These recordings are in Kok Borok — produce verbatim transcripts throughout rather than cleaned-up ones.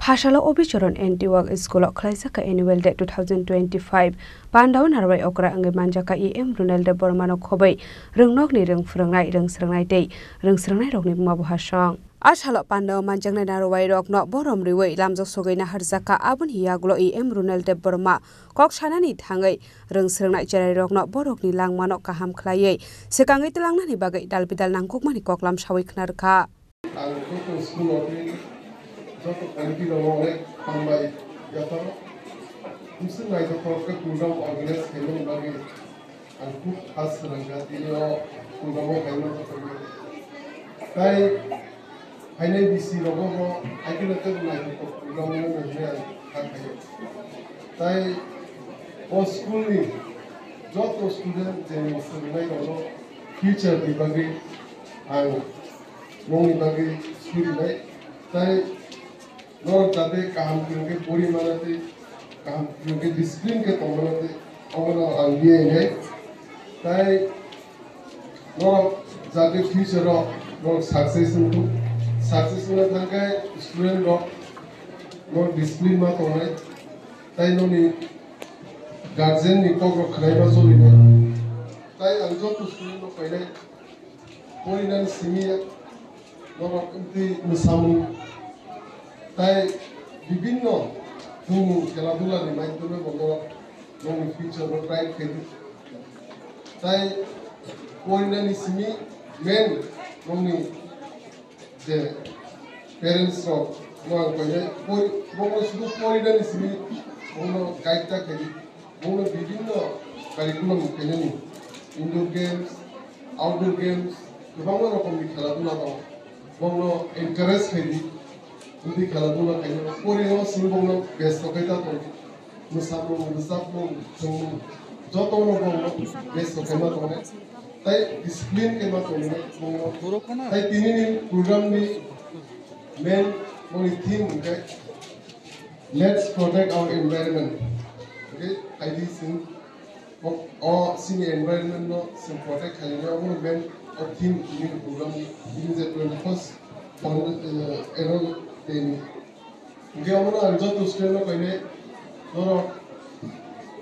Hasalo Obichoron Anti-Wak School o khlaijak kha Annual Day two thousand twenty-five. Pandao narwai okra wngwi manjak kha E M Runel Debbarma no khobwi rwngnokni rwng phwrwngnai, rwng swrwngnai tei rwng swrwngnai rokni buma buhasong. A salo pandao manjaknai narwai rokno borom riwi lamjak sogwi naharjak kha. Aboni yagulo E M Runel Debbarma kok sanani thangwi rwng swrwngnai cherai rokno borokni langmano kaham khlaiwi swkangwi twlangnani bagwi dal bidal nangkukmani koklam sawi khna rwkha. Ang joto school o tei joto committee rokno onek hambai yapharo. Bwswk naithothok khe program organize khaimani bagwi ang khub khas swrangkha tini o program o khaima jotono. Tai phainai bisi rogo bo haikhe no tei naithothok program wngmani hwnwi ang kha khaio. Tai o school ni joto student je swrwngnai rokno future ni bagwi ang nokni bagwi surinai, tai norok jate kaham kwrwng khe pori mana tei kaham kwrwng khe discipline khe tong mana tei obono ang biya hinai. Tai norok jate future o norok success wngkhu, success wngna thang khe student rok norok discipline ma tongnai, tai noni guardian ni kok rok khwnai ma cholinai. Tai ang joto student no khainai, porinani simi ya, norok wngtwi mwsamung tai bibinno thwngmung khela dula ni maidhyome bo norok nokni future no bright khaidi. Tai porinani simi main nokni je parents rok no ang khainai, pori-, bono sudu porinani simi bono guide ta khaidi. Bono bibinno curriculum khainani indoor games, outdoor games, kwbangma rokomni khela dula tongo. Bono encourage khaidi, wngtwi khela dula khainani. Porinani simi bono besto khe ta tongo. Mwsamung, rwchapmung, chwngmung, jotono bono besto khe ma tongo. Tai discipline khe ma tongo bono. Tai tinini program ni main boni theme hwnkhe Let's protect our environment. Okay, I think o, o sini environment no sini protect khaina obo main o theme ni program ni ini je twenty first annual day ni. Hingke omo no ang joto student no kainai norok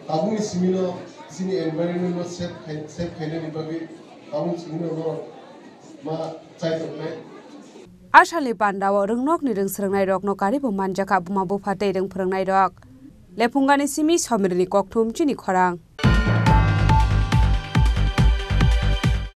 tabuk ni simi no sini environment no save khai, save khaina ni bagwi tabuk ni simi no norok ma chai tongnai. Asalni pandao rwngnokni rwng swrwngnairokno karibo manjakha buma bupha tei rwng phwrwngnairok. Lephungani simi Somirini kokthum chini khorang.